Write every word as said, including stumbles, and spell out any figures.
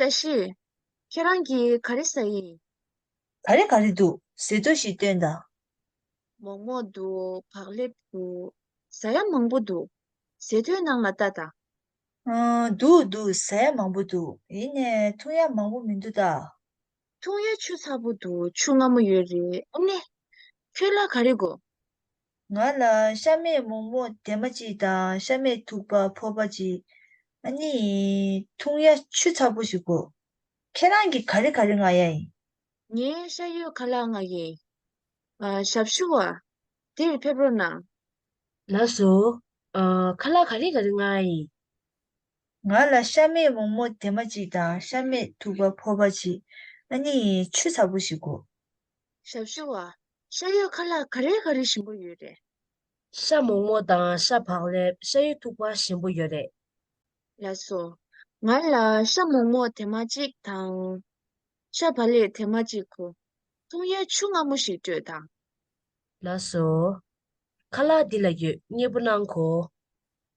བཀྲ་ཤིས། ཁྱེད་རང་གིས་ག་རེ་ཟ་ཡི་ཡིན། ག་རེ་ག་རེ་འདུག་ཟས་ཐོ་ཞིག་སྟོན་དང་། མོག་མོག་འདུག་བག་ལེབ་འདུག་ཟ་ཡ་མང་པོ་འདུག་ཟས་ཐོའི་ནང་ལ་ལྟ་དང་། ཨང་། འདུག་འདུག་ཟ་ཡ་མང་པོ་འདུག་ཡིན་ནའི་འཐུང་ཡ་མང་པོ་མི་འདུག་ད། འཐུང་ཡ་ཆུ་ཚ་པོ་འདུག་ཆུ་མངར་མོ་ཡོད་རེད། ཨ་ནི། ཁྱོད་ལ་ག་རེ་དགོས། ང་ལ་ཤ་མེད་མོག་མོག་དེ་མ་གཅིག་དང་ཤ་མེད་ཐུག་པ་ཕོར་པ་གཅིག་ཨ་ནི། འཐུང་ཡ་ཆུ་ཚ་པོ་ཞིག་དགོས། ཁྱེད་རང་གིས་ག་རེ་ག་རེ་མངགས་ཡ་ཡིན། ངས་ཤ་ཡོད་ཁ་ལག་མངགས་ཡིན། ཨ། ཞབས་ཞུ་བ། འདིར་ཕེབས་རོགས་གནང་། ལགས་སོ། ཨ། ཁ་ལག་ག་རེ་ག་རེ་མངགས་ཡ་ཡིན། ང་ལ་ཤ་མེད་མོག་མོག་དེ་མ་གཅིག་དང་ཤ་མེད་ཐུག་པ་ཕོར་པ་གཅིག་ཨ་ནི་ཆུ་ཚ་པོ་ཞིག་དགོས། ཞབས་ཞུ་བ། ཤ་ཡོད་ཁ་ལག་ག་རེ་ག་རེ་ཞིམ་པོ་ཡོད་རེད། ཤ་མོག་མོག་དང་ཤ་བག་ལེབ་ཤ་ཡོད་ཐུག་པ་ཞིམ་པོ་ཡོད་རེད། ལགས་སོ། ང་ལ་ཤ་མོག་མོག་དེ་མ་གཅིག་དང་། ཤ་བག་ལེབ་དེ་མ་གཅིག་གོ། འཐུང་ཡ་ཆུ་མངར་མོ་ཞིག་སྤྲོད་དང་། ལགས་སོ། ཁ་ལག་འདི་ལ་ཡོད། མཉེས་པོ་གནང་གོ།